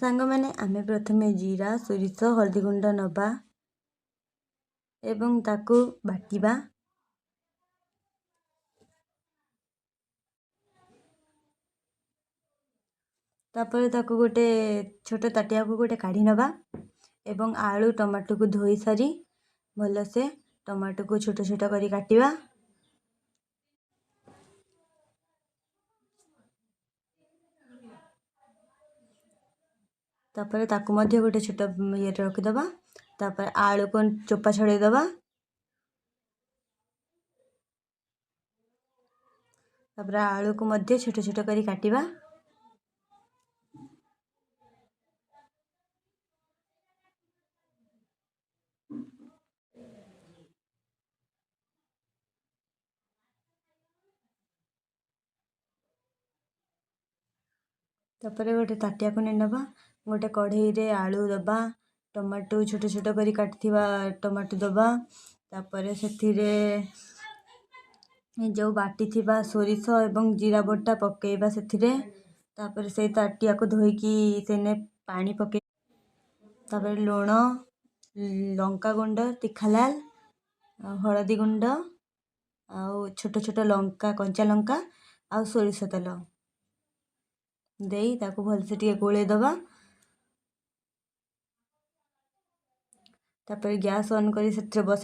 ସାଙ୍ଗମାନେ, ଆମେ ପ୍ରଥମେ ଜିରା, ସୋରିଷ, ହଳଦୀ ଗୁଣ୍ଡ ନେବା ଏବଂ ତାକୁ ବାଟିବା। ତାପରେ ତାକୁ ଗୋଟେ ଛୋଟ ତାଟିଆକୁ ଗୋଟେ କାଢ଼ି ନେବା ଏବଂ ଆଳୁ ଟମାଟୋକୁ ଧୋଇ ସାରି ଭଲସେ ଟମାଟୋକୁ ଛୋଟ ଛୋଟ କରି କାଟିବା। ତାପରେ ତାକୁ ମଧ୍ୟ ଗୋଟେ ଛୋଟ ଇଏରେ ରଖିଦେବା। ତାପରେ ଆଳୁକୁ ଚୋପା ଛଡ଼େଇ ଦେବା। ତାପରେ ଆଳୁକୁ ମଧ୍ୟ ଛୋଟ ଛୋଟ କରି କାଟିବା। ତାପରେ ଗୋଟେ ତାଟିଆକୁ ନେଇ ନେବା, ଗୋଟେ କଢ଼େଇରେ ଆଳୁ ଦେବା, ଟମାଟୋ ଛୋଟ ଛୋଟ କରି କାଟିଥିବା ଟମାଟୋ ଦେବା। ତାପରେ ସେଥିରେ ଯେଉଁ ବାଟିଥିବା ସୋରିଷ ଏବଂ ଜିରା ବଟା ପକାଇବା ସେଥିରେ। ତାପରେ ସେଇ ତାଟିଆକୁ ଧୋଇକି ସେନେ ପାଣି ପକାଇ, ତାପରେ ଲୁଣ, ଲଙ୍କା ଗୁଣ୍ଡ ତୀଖାଲାଲ, ହଳଦୀ ଗୁଣ୍ଡ ଆଉ ଛୋଟ ଛୋଟ ଲଙ୍କା, କଞ୍ଚା ଲଙ୍କା ଆଉ ସୋରିଷ ତେଲ ଦେଇ ତାକୁ ଭଲସେ ଟିକେ ଗୋଳେଇ ଦେବା। ତାପରେ ଗ୍ୟାସ୍ ଅନ୍ କରି ସେଥିରେ ବସ